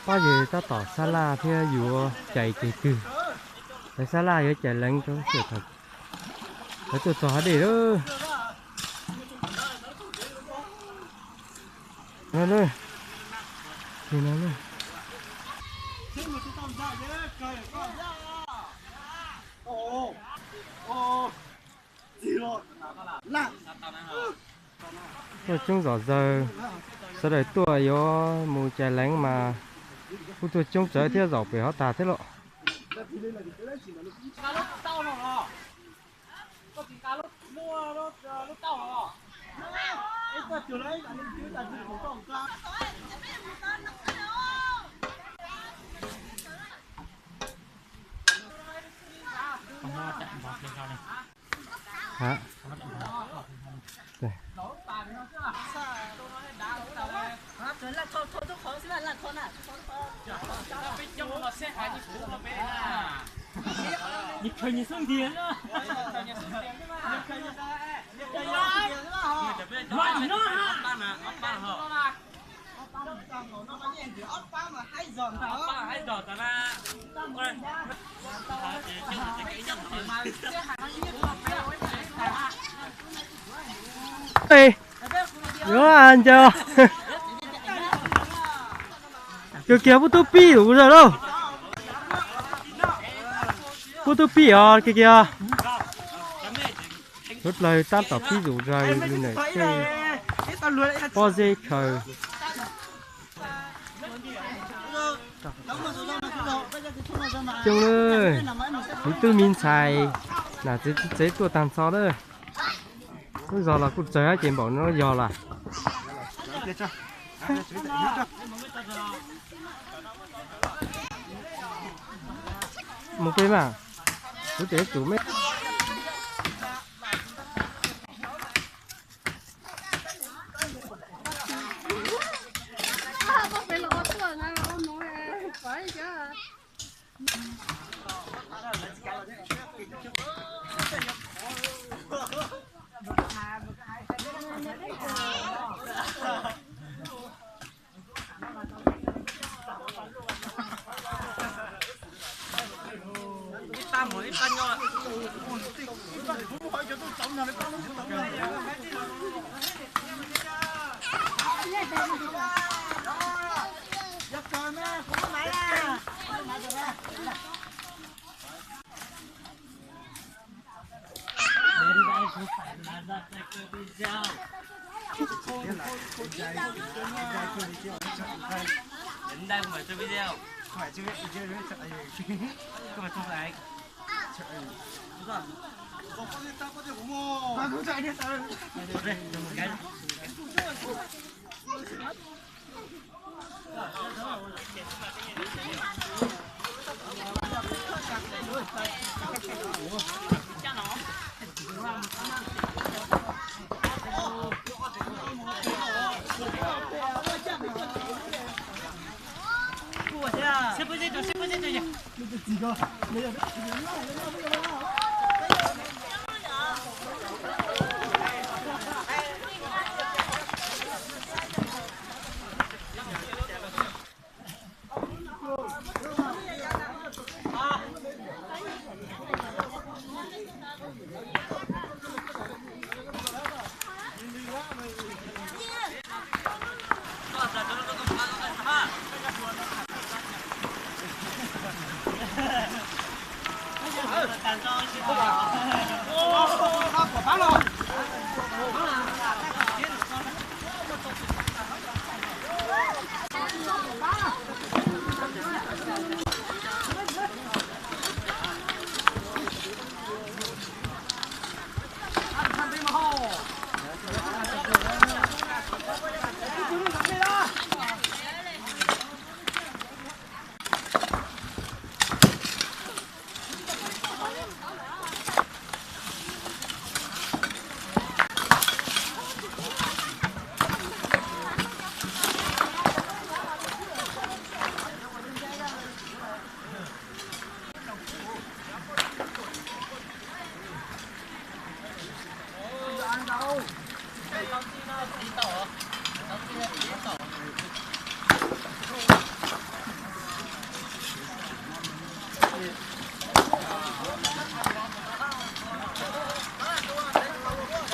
Ob yawg tab tom sab laj thiab yuav cais ceg twg. Lawv sab laj yuav cais leev rau sij hawm lawv tuaj txog hav dej lawm. No na, no na. Tuaj coob zom zaws, sawv daws tuaj yuav mus cais leev mas kuj tuaj coob tsawv thiab, zaum pem hov tas thiab los. Ê, yuav ncaws. Kiag kiag, pub tub pib zuj zus lauj. Pub tub pib os, kiag kiag. Suav dlawg tab tom pib zuj zus lug nam tej pob zeb khaws. Coob, kuv tub me ntxhais nam txiv txiv tsev tuaj tag nrho na. Lub zog los kuj tsawg ces npaum no yog lawm. Mus peb mas, kuv tes tsum me.